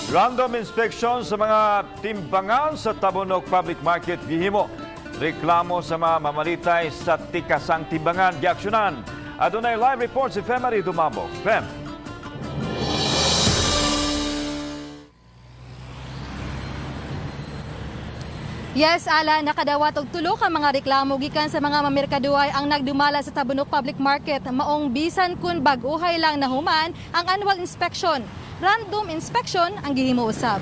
Random inspection sa mga timbangan sa Tabunok Public Market gihimo. Reklamo sa mga mamalitay sa tikasang timbangan giaksyonan. Adunay live report si Femary Dumabok. Fem. Yes, Ala, nakadawat og tulo ka mga reklamo gikan sa mga mamerkaduhay ang nagdumala sa Tabunok Public Market maong bisan kun bag-uhay lang nahuman ang annual inspection. Random inspection ang gihimo usab.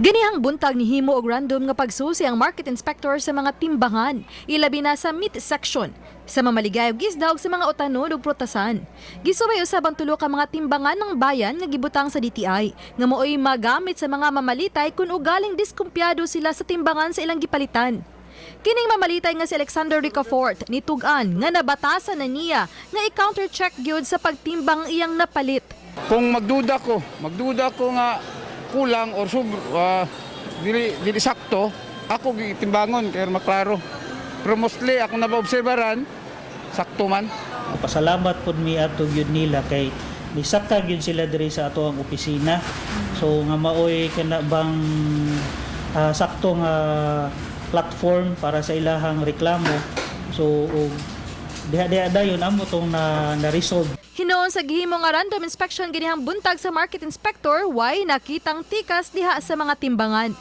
Ganihang buntag ni himo og random nga pagsusi ang market inspector sa mga timbangan, ilabi na sa meat section, sa mamaligay og isda ug sa mga utanon ug prutasan. Gisuway usab ang tulo ka mga timbangan ng bayan nga gibutang sa DTI, nga maoy magamit sa mga mamalitay kun ugaling diskumpiyado sila sa timbangan sa ilang gipalitan. Kining mamalitay nga si Alexander Ricafort nitug-an nga nabatasan na niya nga i-counter check gyud sa pagtimbang ang iyang napalit. Kung magduda ko nga kulang or sub dili dili sakto, ako gitimbangon kay maklaro. Pero mostly ako naobserbaran sakto man. Pasalamat pud mi ato gyud nila kay nisaka gyud sila diri sa ato ang opisina. So nga maoy kana bang sakto nga platform para sa ilahang reklamo. So og diha-diha dayon amo tong na resolve. Hinuon sa gihimo nga random inspection ganihang buntag sa market inspector, way nakitang tikas diha sa mga timbangan.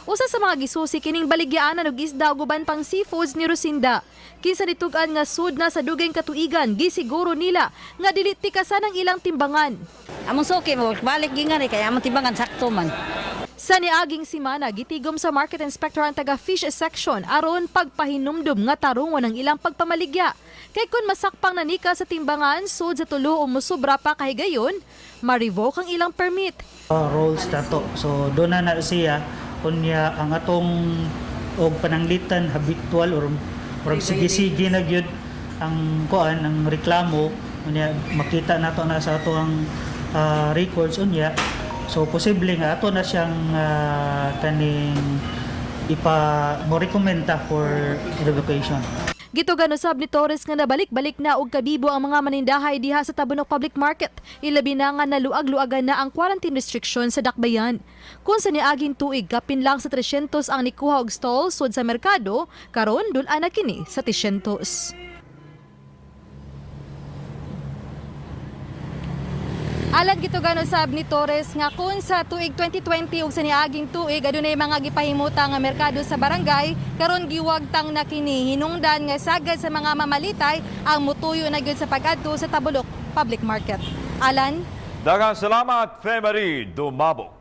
Usa sa mga gisusi kining baligyaanan og isda ug uban pang seafoods ni Rosinda. Kinsa nitug-an nga sud na sa dugay katuigan, gisiguro nila nga dili tikasan ang ilang timbangan. Among suki mo, balik gingan eh, kaya among timbangan sakto man. Sa niaging simana, gitigom sa market inspector ang taga fish section aron pagpahinumdum nga tarungon ang ilang pagpamaligya. Kay kun masakpang nanika sa timbangan sud sa tulo o musobra pa kahigayon, ma-revoke ang ilang permit. Roles nato. So doon na na siya unya ang atong og pananglitan habitual or murag sige-sige na gyud ang kuan ang reklamo unya makita nato na sa ato ang records unya, so posible nga ato na siyang kaning ipa mo rekomenda for revocation. Gitugan usab ni Torres nga nabalik-balik na og kabibo ang mga manindahay diha sa Tabunok Public Market. Ilabi na nga naluag-luagan na ang quarantine restriction sa Dakbayan. Kung sa niaging tuig kapin lang sa 300 ang nikuha og stall sud sa merkado, karon dul-an na kini sa 300. Alan, gitugan usab ni Torres nga kung sa tuig 2020 ug sa niaging tuig adunay mga gipahimuta nga merkado sa barangay, karon giwagtang na kini hinungdan nga sagad sa mga mamalitay ang mutuyo na gyud sa pag-adto sa Tabunok Public Market. Alan. Daghang salamat, Femary Dumabok.